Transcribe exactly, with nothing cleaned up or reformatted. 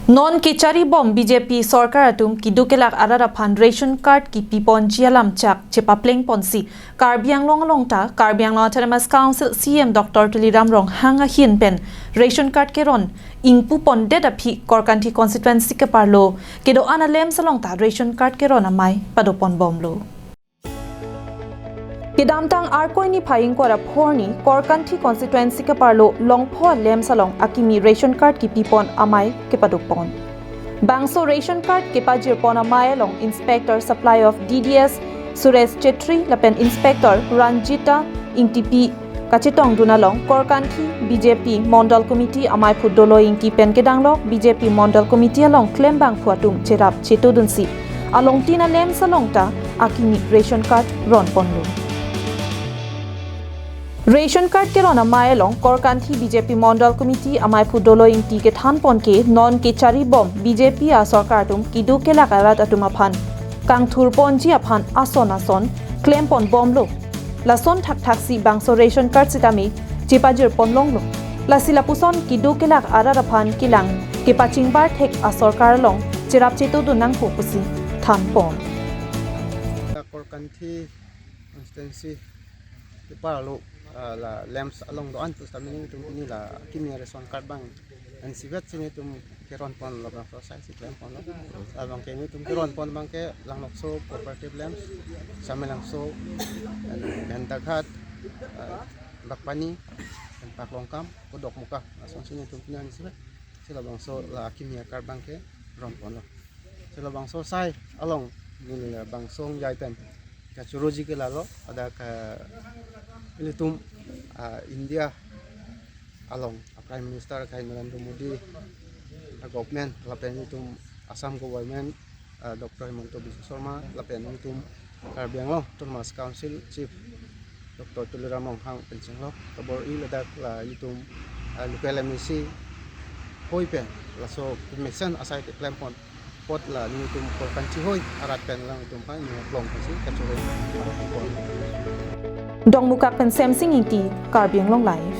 Non kecharibom B J P sorkar atum keduk kelak arat aphan ration card kipi ponji alam chak chepapleng ponsi Karbi Anglong along ta Karbi Anglong Autonomous Council C E M Doctor Tuliram Ronghang ahin pen ration card keron ingpu pondet aphi Korkanthi constituency keparlo kedo-an a-LAMPS along ta ration card keron amei padoponbomlo. Kedamtang Arkoi niphai ingkoi ra pho arni Korkanthi constituency keparlo Longpho a-LAMPS along akimi ration card kipipon amei kepadopon. Bangso ration card kepajirpon amei along Inspector Supply of D D S Suresh Chetri lapen Inspector Ranjita Ingtipi kachetongdun along Korkanthi B J P Mondol Committee ameiphu Dolo Ingti pen kedanglok B J P Mondol Committee along klembangphu atum cherap chetodunsi alongtin a-LAMPS along ta akimi ration card ronponlo. Ration card keron amei along Korkanthi B J P Mondol Committee ameiphu Dolo Ingti kethanpon ke non kecharibom B J P asorkar atum keduk kelak arat atum aphan kangthurponji aphan ason ason klemponbomlo. Lason thakthaksi bangso ration card sitame chepajirponlonglo. Lasi lapuson keduk kelak arat aphan kelang kepachingbar thek asorkar along cherap chetodun nangpo pusi thanpon. Korkanthi constituency keparlo, ah, la LAMPS along do-an pusitame nelitum pini la akimi ration card abang ensivet si nelitum keronpon labangso asai si klemponlo. Labang ke nelitum keronpon abang ke Langlokso Cooperative LAMPS, Samelangso, Bentaghat, ah, Bakpani, Paklongkam, Dokmoka, lasonsi nelitum pini ensivet si labangso la akimi a-card abang ke ronponlo. Si labangso asai along neli labangso angjai pen kachoroji ke lalo, hadak, ah, ilitum, ah, India along, ah, Prime Minister akai Narendra Modi, ah, government lapen ilitum Assam government, ah, Doctor Himanta Biswa Sarma lapen ilitum Karbi Anglong Autonomous Council Chief Doctor Tuliram Ronghang pen chenglok kabor-i ladak la ilitum, ah, local M A C hoi pen laso kemesen asai keklempon apot la nelitum Korkanthi hoi arat pen alangtum aphan neli plong pensi kachoro. Dongmukak pen Semsing Ingti, Karbi Anglong Live.